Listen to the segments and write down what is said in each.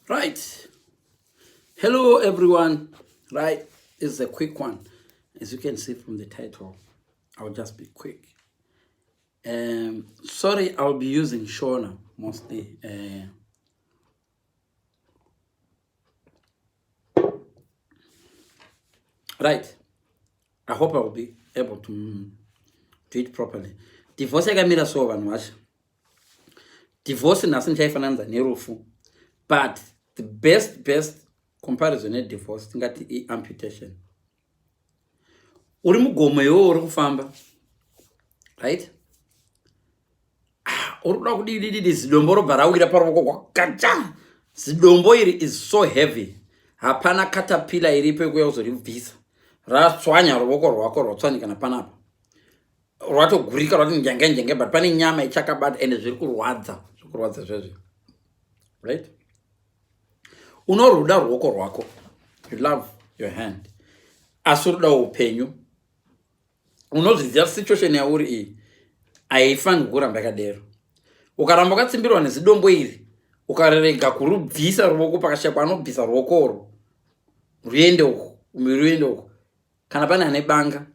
Right. Hello, everyone. Right. This is a quick one. As you can see from the title, I'll just be quick. Sorry, I'll be using Shona mostly. Right. I hope I will be able to do it properly. Divorce yakamira so vanhu vacho. Divorce nhasi ndichaifananidza nerufu, but the best comparison yedivorce tingati iamputation. Uri mugomo iwewe uri kufamba, right? Ah, uri kuda kudidididi, zidombo robva rawira paruoko kwakacha. Zidombo iri is so heavy, hapana katapila iripo yekuya kuzoribvisa. Ratswanya ruoko rwako, rwatswanyikana panapa, rwatogurika, rwati njenge njenge, but pane nyama ichakabata ende zviri kurwadza, zviri kurwadza zvezvi, right? Unoruda ruoko rwako, you love your hand, asi urudawo upenyu. Unozviziva situation yauri iyi haifaniri kuramba yakadero. Ukaramba wakatsimbirwa nezidombo iri, ukarega kurubvisa ruoko, pakashaya anobvisa ruoko urwu ruende uku, ruende uku, kana pane ane banga,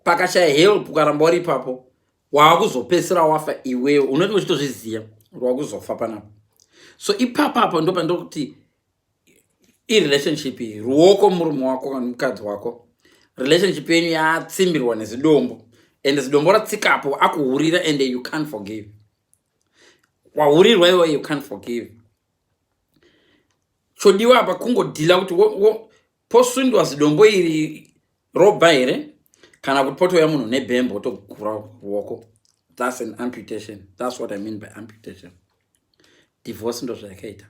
pakashaya help, ukaramba uri ipapo, waakuzopedzisira wafa iwewe. Unoti uchitozviziva wakuzofa panapa. So ipapapo ndo pandokuti irelationship iyi, ruoko, murume wako kana mukadzi wako, relationship yenyu yatsimbirwa nezidombo, and zidombo ratsikapo, akuhurira, and you can't forgive. Wahurirwa iwe, you can't forgive. Chodiwa apa kungodhila kuti posundwa zidombo iri robva here, kana kuti potouya munhu nebhembo otogura ruoko. That's an amputation. That's what I mean by amputation. Divorce ndo zvayakaita.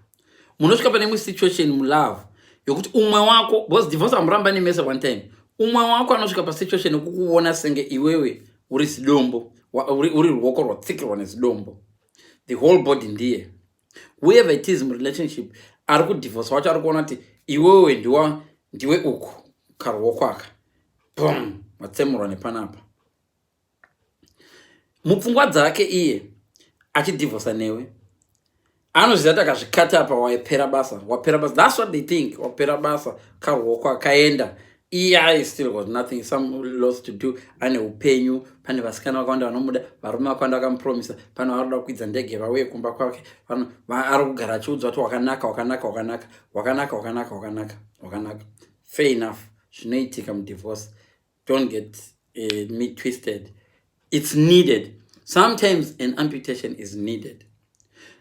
Munosvika pane imwe situation mulove yokuti umwe wako, because divorce hamuramba nemese one time, umwe wako anosvika pasituation yekukuona senge iwewe uri zidombo, uri ruoko rwatsikirwa nezidombo, the whole body ndiye. Whoever it is murelationship ari kudivorce wacho ari kuona kuti iwewe ndiwa ndiwe uku karuoko aka, bum, watsemurwa nepanapa. Mupfungwa dzake iye achidivhosa newe, anoziva kuti akazvikata apa waipera basa, wapera basa. That's what they think, wapera basa, karuoko akaenda. Iye still got nothing, some lots to do. Ane upenyu, pane vasikana vakawanda vanomuda, varume vakawanda vakamupromisa, pane vari kuda kukwidza ndege vauye kumba kwake. Ari kugara achiudzwa kuti wakanaka, wakanaka, wakanaka, wakanaka, wakanaka, wakanaka, wakanaka. Fair enough, zvinoitika mudivorce. Don't get me twisted. It's needed sometimes, an amputation is needed.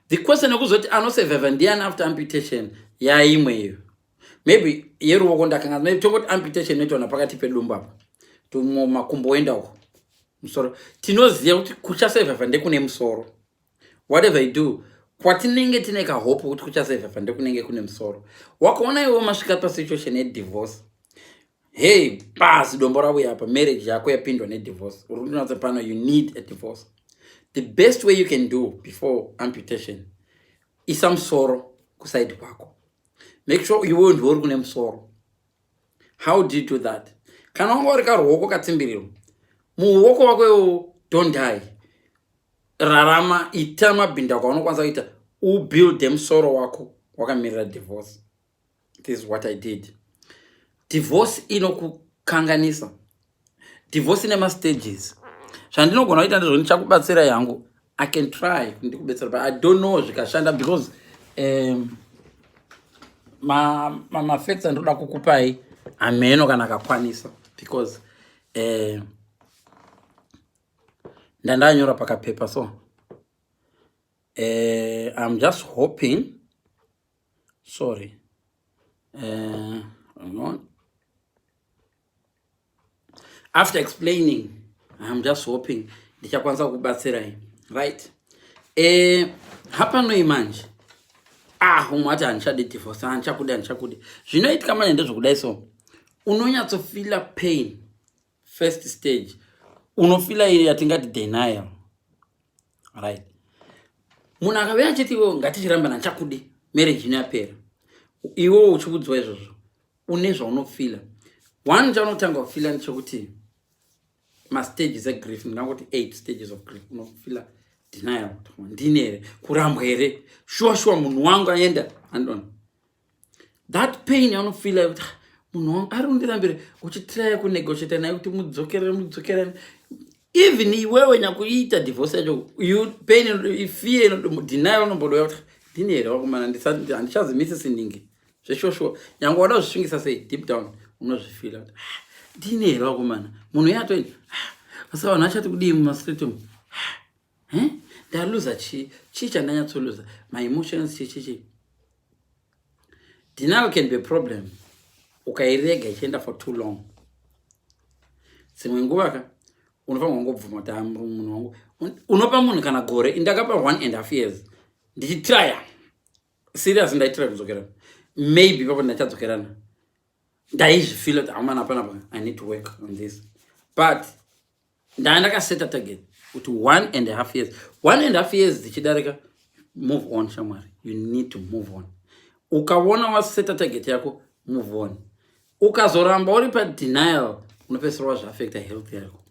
The question yekuzoti anosurviva ndiani after amputation yaimwe iyo, maybe yeruoko ndakanga, maybe tongoti amputation inoitwa napakati pedumbu apa, makumbo oenda uko, musoro. Tinoziva kuti kuchasurviva ndekune musoro. Whatever you do, kwatinenge tine kahope kuti kuchasurviva ndekunenge kune musoro. Wakaona iwe masvika pasituation yedivorce, hey, pasi dombo rauya apa, marriage yako yapindwa nedivorce, uri kutonatsa pano you need a divorce. The best way you can do before amputation, isa musoro kuside kwako. Make sure iwewe ndiwe uri kune musoro. How do you do that? Kana wanga uri karuoko katsimbirirwa muruoko wako iwowo, don't die, rarama, ita mabhinda kwaunokwanisa kuita, ubuilde musoro wako wakamirira divorce. This is what I did. Divorce inokukanganisa. Divorce ine mastages. Zvandinogona kuita ndizvo ndichakubatsira yangu. I can try ndikubetsera, but I don't know zvikashanda, because mafacts andinoda kukupai hameno kana akakwanisa, because ndandanyora pakapepa. So I'm just hoping, sorry, on. After explaining, I'm just hoping ndichakwanisa kukubatsirai, right? Hapanoi manje. Ah, umwe ati handichadi divorce, handichakudi, handichakudi. Zvinoitika manje ndezvokudai. So unonyatsofila pain. First stage unofila iri yatingati denial, right? Munhu akauya achiti iwe ngatichirambana, handichakudi, marriage ino yapera, iwewo uchiudzwa izvozvo, une zvaunofila. One chaunotanga kufila ndechekuti mastages egrief, ndingangoti eight stages of grief. Unofila denial, ndini here, kurambwa here, shuwa shuwa munhu wangu aenda andona. That pain yaunofeela yekuti, "Ah, munhu wangu ari kundirambire," uchitraya kunegotiata naye kuti mudzokerere, mudzokerane. Even iwewe nyakuita divorce yacho, you pain, fear, denial unombodoya kuti, "Ndini here wakomana? Handichazi Mrs Ningi zveshoshuwa." Nyange wada kuzvisvingisa sei, deep down unozvifeela kuti, "Ah, ndini here wakomana? Munhu yatoini? Asi vanhu vachati kudii mumastreet umu? Eh? Ndaluza chii? Chii chandanyatsoluza? My emotions, chii chii chii?" Denial can be a problem ukairega ichienda for too long. Dzimwe nguva ka unofanira kungobvuma kuti, "Ah, munhu wangu." Unopa munhu kana gore. Indakapa 1.5 years ndichitraya serious. Ndaitraya kudzokerana. Maybe papo ndachadzokerana, ndaizvifeela kuti, "Amana, panapa I need to work on this." But ndaa ndakaseta target kuti 1.5 years, 1.5 years dzichidarika, move on, shamwari. You need to move on. Ukaona waseta target yako, move on. Ukazoramba uri padenial, unopedzisira wazviafecta health yako.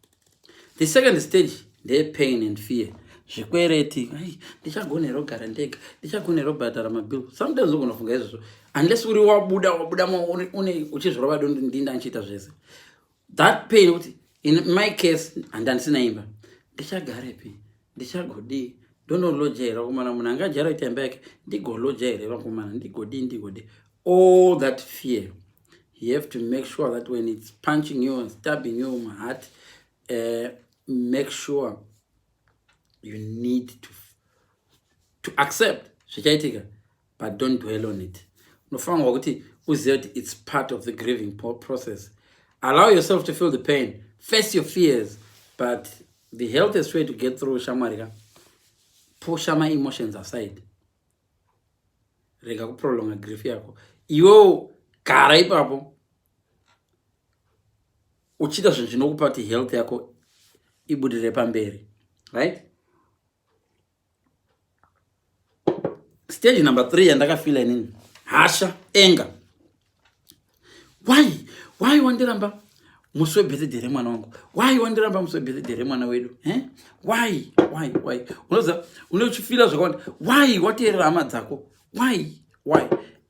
The second stage ndeyepain and fear. Zvikwereti. "Ai, ndichagonera kugara ndega? Ndichagonera kubhadhara mabill?" Sometimes ugona kufunga izvozvo unless uri wabuda, wabuda une uchizvirova dondo, ndinda ndichiita zvese. That pain kuti, in my case, handandisina imba, ndichagarepi? Ndichagodii? Ndonoloja here vakomana? Munhu angajara kuita imba yake, ndigoloja here vakomana? Ndigodii, ndigodii? All that fear, you have to make sure that when it's punching you and stabbing you in heart, make sure you need to accept zvichaitika, but don't dwell on it. Unofanirwa kuti uzive kuti it's part of the grieving process. Allow yourself to feel the pain, face your fears, but the healthiest way to get through, shamwari ka, pusha ma-emotions aside. Rega kuprolonga grief yako. Iwewo gara ipapo uchiita zvinhu zvinokupa kuti health yako ibudire pamberi, right? Stage number 3 yandakafeela inini, hasha, anger. Why wandiramba musi webirthday remwana wangu? Why wandiramba musi webirthday remwana wedu? Eh? Why, why, why? Unoziva, une uchifeela zvakawanda. Why wateerera hama dzako? Why?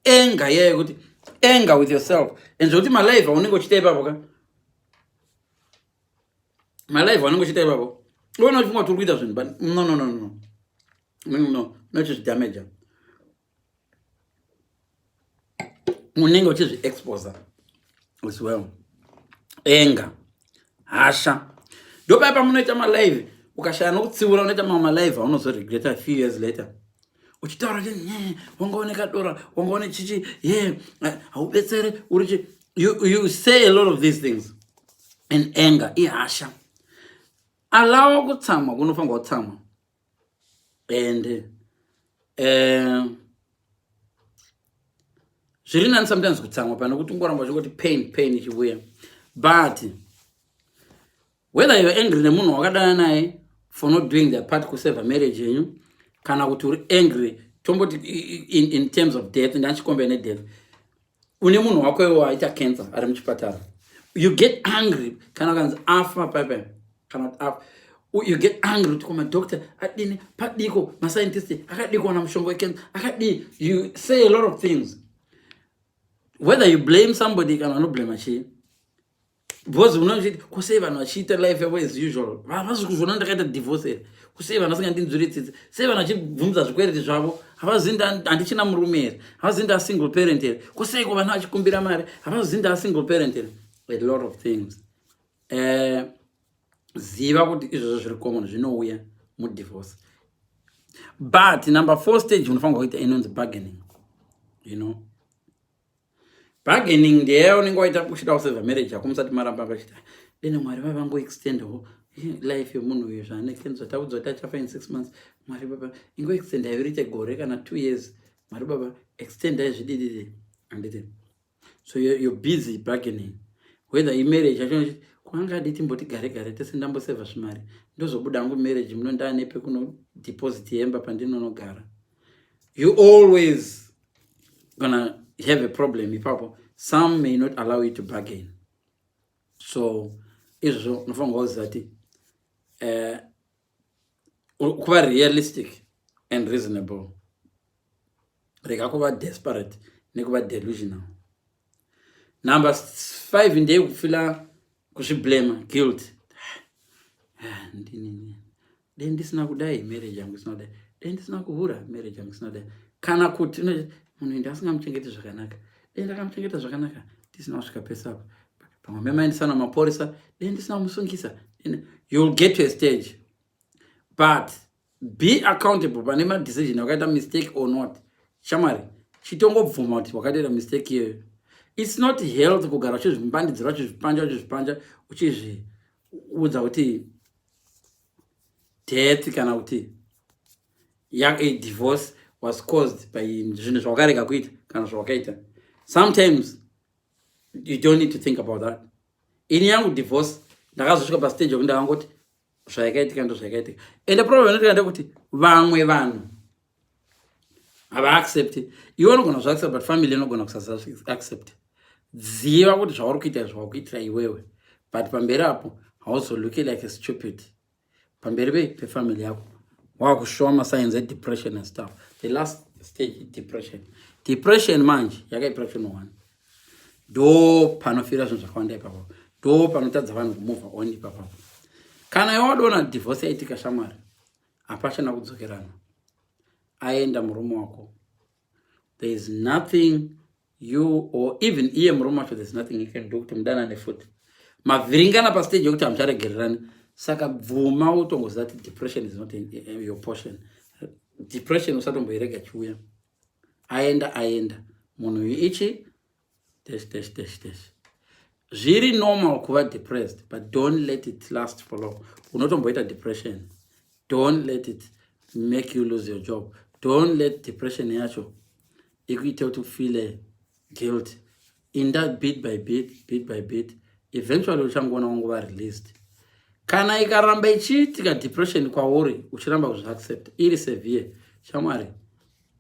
Anger iyayo, kuti anger with yourself and zvokuti malive aunenge uchiita ipapo ka, malive aunenge uchiita ipapo, uona uchifunga kuti uri kuita zvinhu, but no, no, no, no, no, no, nochizvidamaja. Unenge uchizviexposa as well. Anger, hasha, ndopaya pamunoita malive, ukashaya nokutsiura, unoita mamwe malive aunozoregreta a few years later, uchitaura kuti, "Nye wangaone kadora, wangaone chichi ye, haubetsere, uri chi." You say a lot of these things in anger, ihasha. Alawa kutsamwa, kunofanirwa kutsamwa. And zviri nani sometimes kutsamwa pane kuti ungoramba uchingoti pain, pain ichivuya. But whether you're angry nemunhu wakadana naye for not doing their part kusave marriage yenyu, kana kuti uri angry, tomboti in terms of death, ndachikombe nedeath, une munhu wako iwo aita cancer, ari muchipatara, you get angry. Kana kanzi afa paipai, kana kuti afa, you get angry kuti, "Komadoctor adini? Padiko mascientist akadii kuwana mushonga wecancer? Akadii?" You say a lot of things, whether you blame somebody kana unoblame chii, because unochiti, "Kusei vanhu vachiita life yavo as usual? Havasi kuzviona ndakaita divorce here? Kusei vanhu vasingandinzwiri tsitsi? Sei vanhu vachibvumidza zvikwereti zvavo? Havazivi handichina murume here? Havazivi ndaa single parent here? Kuseiko vanhu vachikumbira mari? Havazivi ndaa single parent here?" A lot of things. Ziva kuti izvozvo zviri common, zvinouya mudivorce. But number four stage unofanirwa kuita inonzi bargaining. Bargaining ndeya unenge waita uchida kusevha marriage yako musati maramba, vachita dene Mwari vavangoextendawo life yemunhu uyu zvaane cancer. Taudzwa kuti achafa in 6 months. Mwari baba, ingoextendai riite gore kana 2 years. Mwari baba, extendai zvidididi, handiti? So you're busy bargaining, whether imarriage yacho kwangadi timboti gare gare tese, ndambosevha zvimari, ndozobuda hangu marriage muno, ndaanepe kuno deposit yemba pandinonogara. You always gonna have a problem ipapo. Some may not allow you to bargain, so izvozvo unofanirwa kuziva kuti kuva realistic and reasonable. Rega kuva desperate. Nekuva delusional. Number 5 ndeyekufila kuzviblema, guilt. Ah, ndini dei ndisina kudai, marriage yangu isina kudai, dei ndisina kuhura, marriage yangu isina kudai, kana kuti munhu ende asingamuchengeti zvakanaka, dei ndakamuchengeta zvakanaka tisina kusvika pese apa, pamwe memaendesana mapurisa, dei ndisina kumusungisa. You'll get to a stage, but be accountable pane madecision wakaita, mistake or not. Shamwari, chitongobvuma kuti wakatoita mistake iyoyo. It's not health kugara uchizvimbandidzira, uchizvipanja, uchizvipanja, uchizviudza kuti death kana kuti a divorce was caused by zvinhu zvawakarega kuita kana zvawakaita. Sometimes you don't need to think about that. Ini yangu divorce, ndakazosvika pastage yekuti ndakangoti zvayakaitika ndo zvayakaitika. Ende problem inotika ndekuti vamwe vanhu havaaccept. Iwe unogona zvaaccept, but family inogona kusaaccept. Ziva kuti zvauri kuita zvawakuitira iwewe, but pamberi apo hauzolooki like a stupid pamberi pefamily yako, wakushowa masigns edepression and stuff. The last stage, depression. Depression manje yakaipira one, ndo panofira zvinhu zvakawanda ipapo, ndo panotadza vanhu kumove on ipapapo. Kana iwe divorce yaitika, shamwari, hapachana kudzokerana. Aenda murume wako, there is nothing you or even iye murume wacho, there's nothing you can do kuti mudanane futi. Mavhiringana pastage yekuti hamucharegererani. Saka bvuma utongoziva kuti depression is not your portion. Depression usatomboirega chiuya. Aenda, aenda munhu uyu, ichi dash dash dash dash. Zviri normal kuva depressed, but don't let it last for long. Unotomboita depression, don't let it make you lose your job. Don't let depression yacho ikuite kuti ufeel guilt. Inda bit by bit, bit by bit, eventually uchangoona wanguva released. Kana ikaramba ichiitika depression kwauri, uchiramba kuzviaccept, iri severe, shamwari,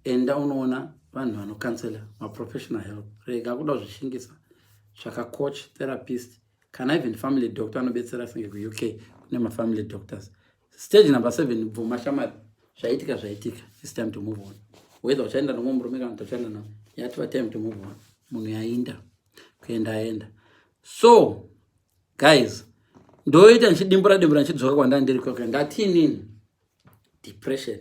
enda unoona vanhu vanocounsela, maprofessional help. Rega kuda kuzvishingisa. Tsvaka coach, therapist, kana even family doctor anobetsera, senge kuUK kune mafamily doctors. Stage number 7, bvuma shamwari, zvaitika zvaitika. It's time to move on, whether uchaenda nomwe murume kana kuti uchaenda no, yatova time to move on. Munhu yainda kuenda, aenda. So guys, ndoita ndichidimbura dimbura, ndichidzoka kwandanga ndiri kwake. Ndatinini depression,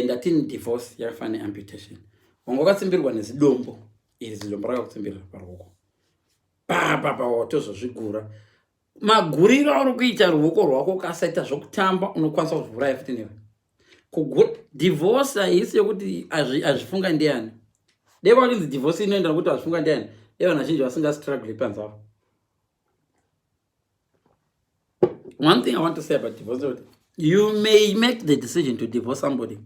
ndatini divorce yakafanana neamputation. Wanga wakatsimbirwa nezidombo iri, zidombo rakakutsimbirira paruoko papapa, watozozvigura. Maguriro auri kuita ruoko rwako, ukasaita zvokutamba unokwanisa kuzviuraya futi newe. Divorce haisi yekuti azvifunga ndiani. Dai kwakunzi divorce inoenda kuti azvifunga ndiani, dai vanhu vazhinji vasingastruggle panze apo. One thing I want to say about divorce: you may make the decision to divorce somebody,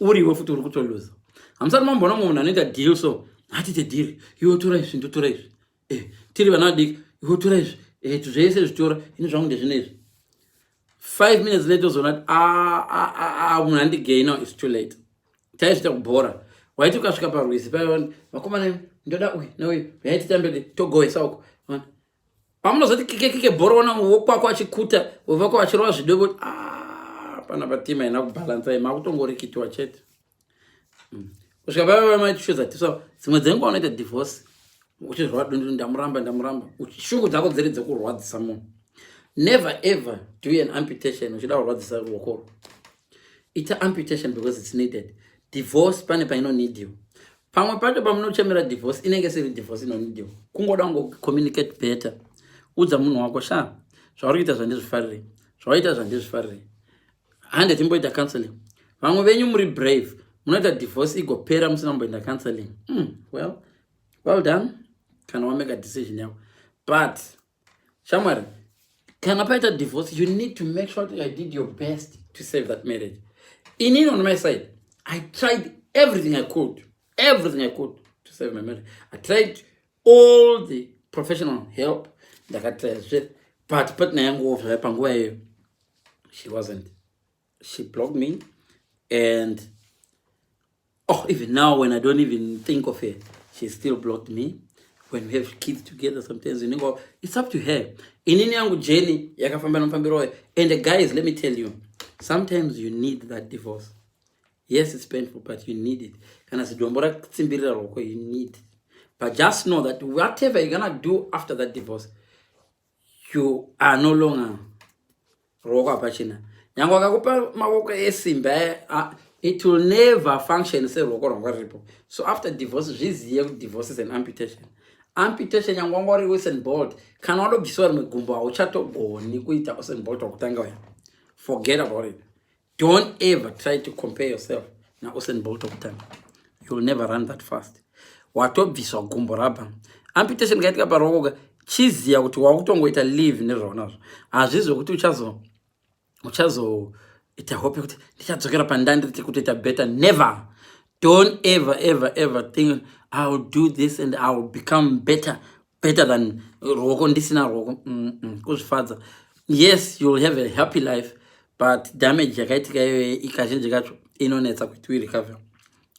uriwe futi uri kutoluza. Hamusati mamboona munhu anoita deal so, "Hatite deal, iwe tora izvi, ndotora izvi." Tiri vana vadiki, "Iwe tora izvi, zvese zvitora, ini zvangu ndezvino izvi." 5 minutes later uzoona kuti ah, ah, ah, munhu andigaina. It's too late. Taizvita kubhora, waiti ukasvika parwizi paiva, "Vakomana, ndoda uyu neuyu, yaititambe togohesa uko." Pamunozoti kike kike bhora, ona wokwako achikuta, wevako achirova zvidobo, pana patima ina kubhalansa, makutongorikitiwa chete. Kusvika paiva machichuza tisa. Dzimwe dzenguva unoita divorce uchizwa dundu, "Ndamuramba, ndamuramba." Shungu dzako dziri dzekurwadzisa munhu. Never ever do an amputation uchida kurwadzisa ruoko. Ita amputation because it's needed. Divorce pane painonidiwa. Pamwe pacho pamunochemera divorce, inenge siri divorce inonidiwa, kungoda kungocommunicate better. Udza munhu wako, "Sha, zvauri kuita zvandizvifariri, zvawaita zvandizvifariri, hande timboita counseling." Vamwe venyu muri brave, munoita divorce igopera musina kumboenda counseling. Well done kana wamake decision yako. But shamwari, kana paita divorce, you need to make sure that I did your best to save that marriage. Inini, on my side, I tried everything I could, everything I could to save my marriage. I tried all the professional help, ndakatry zve, but partner yangu zvaya panguva iyoyo, she wasn't, she blocked me. And oh, even now when I don't even think of her, she still blocked me. When we have kids together, sometimes you know, it's up to her. Inini yangu journey yakafamba nomufambiro wayo. And guys, let me tell you, sometimes you need that divorce. Yes, it's painful, but you need it. Kana zidombo ratsimbirira ruoko, you need it. But just know that whatever you're gonna do after that divorce, you are no longer, ruoko hapachina. Nyange akakupa maoko esimba, it will never function seruoko rwanga riripo. So after divorce, zvizive kuti divorce is an amputation. Amputation, nyange wanga uri Usain Bolt, kana wadobvisiwa rimwe gumbo, hauchatogoni kuita Usain Bolt wakutanga uya. Forget about it. Don't ever try to compare yourself naUsain Bolt wokutanga. You'll never run that fast. Watobviswa gumbo rabva. Amputation kaitika paruoko, chiziya kuti wakutongoita live nezvaunazvo. Hazvizi zvekuti uchazoita hope kuti ndichadzokera pandandiri kutoita better. Never. Don't ever, ever, ever think, "I will do this and I will become better than ruoko ndisina ruoko." Kuzvifadza. Yes, you'll have a happy life, but damage yakaitika iyoyo ikazhinji kacho inonetsa kuti uirecover.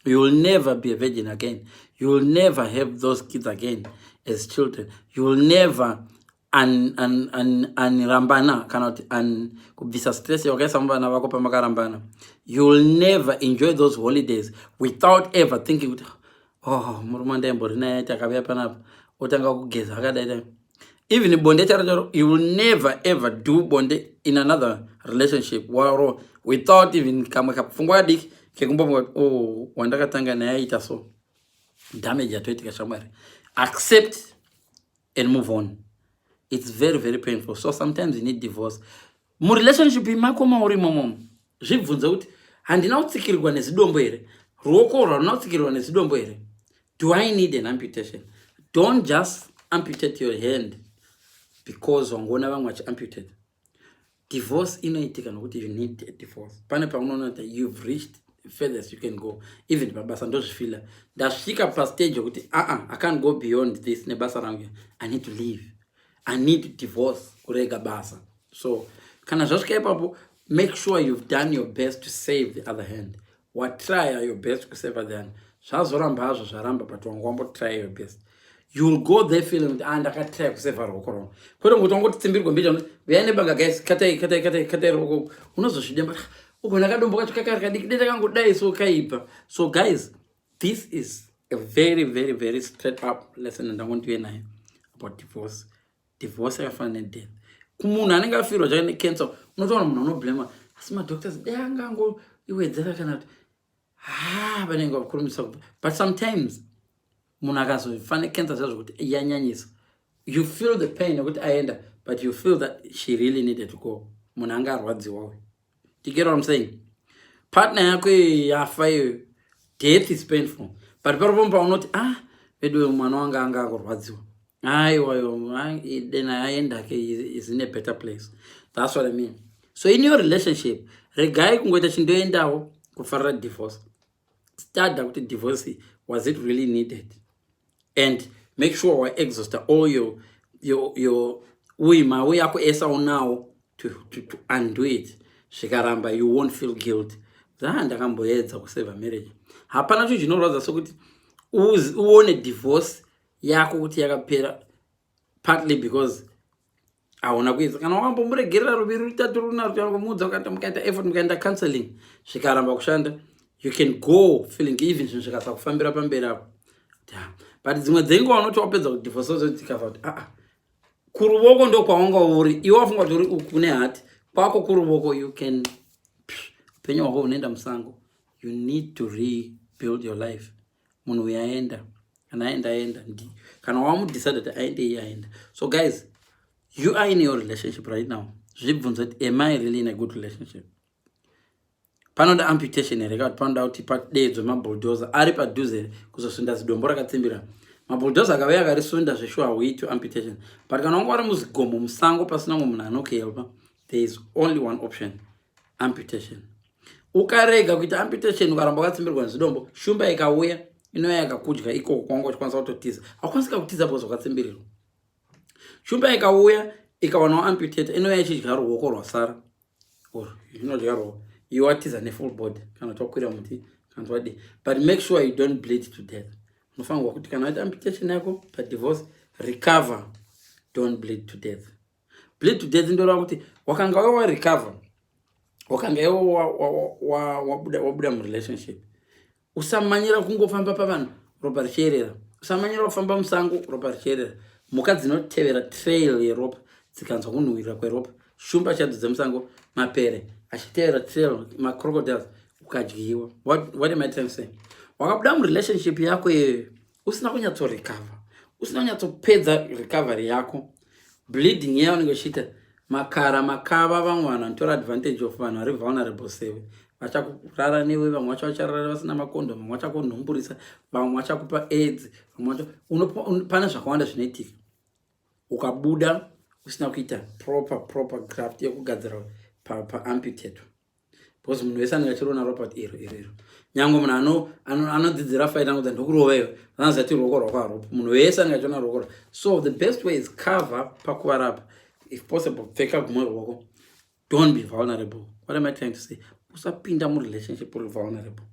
You will never be a virgin again. You will never have those kids again as children. You will never anirambana kana kuti kubvisa stress yawakaisa muvana vako pamakarambana. You will never enjoy those holidays without ever thinking kuti, "Oh, murume wandaimbori naye takavuya panapa, otanga kugeza akadai." Even bonde charo charo, you will never ever do bonde in another relationship waro without even kamwe kapfungwa kadiki kekumbomba kuti, "Oh, wandakatanga naye aita so." Damage yatoitika, shamwari. Accept and move on. It's very, very painful. So sometimes you need divorce. Murelationship mako mauri imomomo, zvibvunze kuti, "Handina kutsikirirwa nezidombo here? Ruoko rwaruna kutsikirirwa nezidombo here? Do I need an amputation?" Don't just amputate your hand because wangoona vamwe vachiamputate. Divorce inoitika nokuti you need a divorce. Pane paunoona kuti you've reached furthest you can go. Even pabasa, ndozvifila, ndasvika pastage yokuti aa, I can't go beyond this nebasa rangu. I need to leave. I need to divorce, kurega basa. So kana zvasvika ipapo, make sure you've done your best to save the other hand. Watrya your best kusave the hand. Zvazoramba hazvo, zvaramba, but wanga wambotry your best. You'll go there feeling kuti, "Ah, ndakatry kusevha ruoko rwangu," kwete ngokuti wangotitsimbirwa mbija, "Uyai nebanga, guys, katai, katai, katai, katai ruoko." Unozozvidemba, ugona kadombo kacho kakari kadiki, denda kangodai so kaibva. So guys, this is a very, very, very straight up lesson ndangondive nayo about divorce. Divorce yakafanana nedeath kumunhu anenge afirwa chake necancer. Unotoona munhu anoblema, asi madoctors dai angangoiwedzera kana kuti ha, vanenge vakurumisa kubva. But sometimes munhu akazofa necancer zvazvo kuti yanyanyisa, you feel the pain yekuti aenda, but you feel that she really needed to go. Munhu anga arwadziwawe. Do you get what I'm saying? Partner yako yafa iyoyo, death is painful, but paripo paunoti, "Ah, veduwe, mwana wanga anga akurwadziwa. Aiwayo, then aendake, is in a better place." That's what I mean. So in your relationship, regai kungoita chindoendawo kufarira divorce. Study kuti divorce, was it really needed? And make sure waexhausta all your uimawi yako ese aunawo to undo it. Zvikaramba, you won't feel guilt za, "Ndakamboedza kuseva marriage." Hapana chinhu chinorwadza sokuti uone divorce yako kuti yakapera partly because hauna kuedza. Kana wambomuregerera ruviri, rutatu, runa, rutano, kumuudza, ukaita, mukaita effort, mukaenda counseling, zvikaramba kushanda, you can go feeling even zvinhu zvikasakufambira pamberi apo. But dzimwe dzenguva unoti wapedza kudivorce, ozodzikafa kuti, aa, kuruvoko ndo kwawanga uri iwe, wafunga kuti uri uku nehati kwako kuruvoko. You can, upenyu hwako hunoenda musango. You need to rebuild your life. Munhu uyu aenda, kana aenda, aenda. Kana wamudecide kuti aende, iye aenda. So guys, you are in your relationship right now, zvibvunza kuti, "Am I really in a good relationship? Panoda amputation here, kana kuti panoda kuti padedzwe mabulldozer ari padhuze here kuzosunda zidombo rakatsimbira?" Mabulldozer akauya akarisunda, zveshuwa huiti amputation. But kana wanga uri muzigomo, musango, pasina mumwe munhu anokuhelpa, there is only one option: amputation. Ukarega kuita amputation, ukaramba wakatsimbirwa nezidombo, shumba ikauya, inouya yakakudya ikoko kwanga uchikwanisa kutotiza. Haukwanisi kakutiza because wakatsimbirirwa. Shumba ikauya, ikawanawo amputate, inouya ichidya ruoko rwasara or inodya ruoko, iwe watiza nefull body, kana kuti wakwira muti, kana kuti wadii. But make sure you don't bleed to death. Unofanirwa kuti kana waita amputation yako padivorce, recover, don't bleed to death. Bleed to death ndoreva kuti wakanga warecover. Wakanga iwe wabuda murelationship, usamanyira kungofamba pavanhu ropa richierera. Usamanyira kufamba musango ropa richierera. Mhuka dzinotevera trail yeropa dzikanzwa kunhuhwirira kweropa. Shumba chadzo dzemusango, mapere achitevera trail, macrocodiles, ukadyiwa. What am I trying to say? Wakabuda murelationship yako iyoyo usina kunyatsorecover, usina kunyatsopedza recovery yako, bleeding iya unenge uchiita makara makava. Vamwe vanhu vanotora advantage of vanhu vari vulnerable sewe, vachakurara newe. Vamwe vacho vacharara vasina makondom, vamwe vachakunhumburisa, vamwe vachakupa AIDS, vamwe vacho, pane zvakawanda zvinoitika ukabuda usina kuita proper graft yekugadzira paamputate, because munhu wese anenge achiriona ropa kuti iro iro iro. Nyange munhu anodzidzira fight anokuti ndokurova iwe, anoziva kuti ruoko rwako harupo. Munhu wese anenge achiona ruoko. So the best way is cover pakuvarapa. If possible, pfeka gumwe ruoko. Don't be vulnerable. What am I trying to say? Usapinda murelationship uri vulnerable.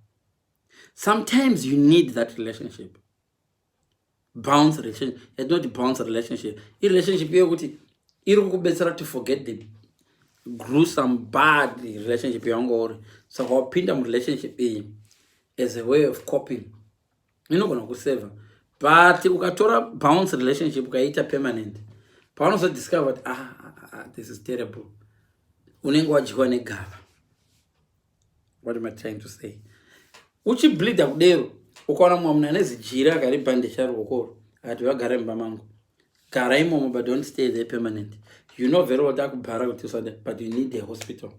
Sometimes you need that relationship, bounce relationship. It's not bounce relationship, irelationship yekuti iri kukubetsera to forget the gruesome bad relationship yawanga uri. Saka wapinda murelationship iyi as a way of coping, inogona kuseva. But ukatora bounce relationship ukaita permanent, paunozodiscover kuti ah, ah, ah, this is terrible, unenge wadyiwa negava. What am I trying to say? Uchibleeda kudero, ukaona mumwe munhu ane zijira akaribhandisha ruokoro, akati vagara mumba mangu, gara imomo, but don't stay there permanent. You know very well takubhara kuti usade, but you need a hospital.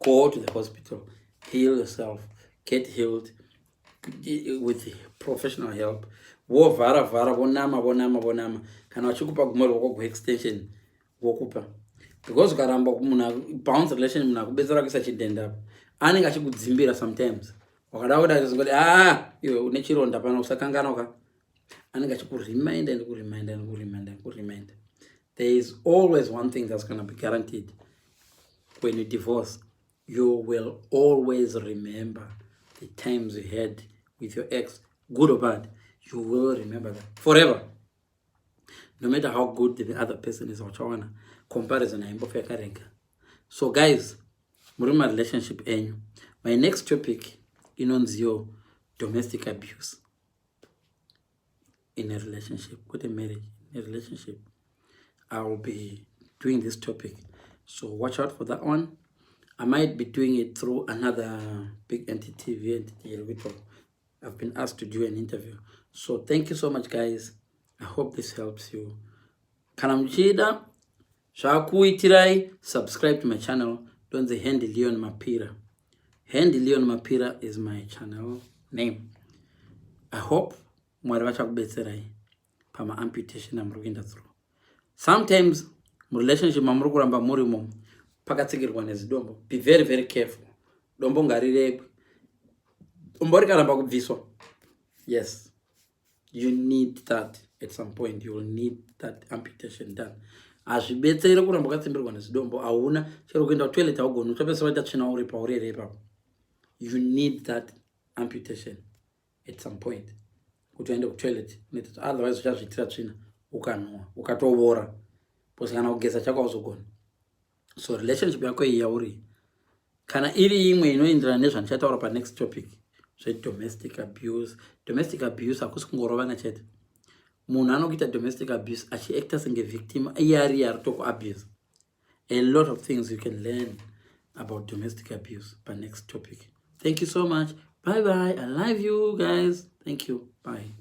Go to the hospital, heal yourself, get healed with professional help. Vovhara vhara, vonama vonama vonama. Kana vachikupa gumwe ruoko gweextension, vokupa, because ukaramba munhu bounce relation, munhu akubetsera kuisa chidhenda apa anenge achikudzimbira. Sometimes wakada kuda zingoti, "Ah, iwe une chironda pano, usakanganwa." Anenge achikureminda and kureminda and kureminda and kureminda. There is always one thing that's going to be guaranteed when you divorce: you will always remember the times you had with your ex, good or bad. You will remember that forever, no matter how good the other person is. Uchawana comparison haimbofa yakarega. So guys, muri marelationship enyu, my next topic inonziyo domestic abuse in a relationship, kwete marriage, in a relationship. I will be doing this topic, so watch out for that one. I might be doing it through another big entity, entity. I've been asked to do an interview. So thank you so much, guys. I hope this helps you. Kana muchida zvakuitirai, subscribe to my channel. Donzi Handy Leon Mapira. Handy Leon Mapira is my channel name. I hope Mwari vachakubetserai pamaamputation amuri kuenda through. Sometimes murelationship mamuri kuramba murimo pakatsikirwa nezidombo. Be very, very careful. Dombo ngariregwe. Dombo rikaramba kubviswa, yes, you need that. At some point you will need that amputation done. Hazvibetseri kuramba wakatsimbirwa nezidombo. Hauna chero kuenda kutoilet, haugoni, uchapedzisa waita tsvina uri paurere ipapo. You need that amputation at some point kuti uende kutoilet, otherwise uchazviitira tsvina, ukanhuwa, ukatovora, because kana kugeza chako hauzogona. So relationship yako iyi yauri, kana iri imwe inoenderana nezvandichataura panext topic zvedomestic abuse. Domestic abuse hakusi kungorovana chete. Munhu anokuita domestic abuse achiacta senge victim, iye ari iye ari tokuabuse. A lot of things you can learn about domestic abuse panext topic. Thank you so much. Bye bye. I love you guys. Thank you. Bye.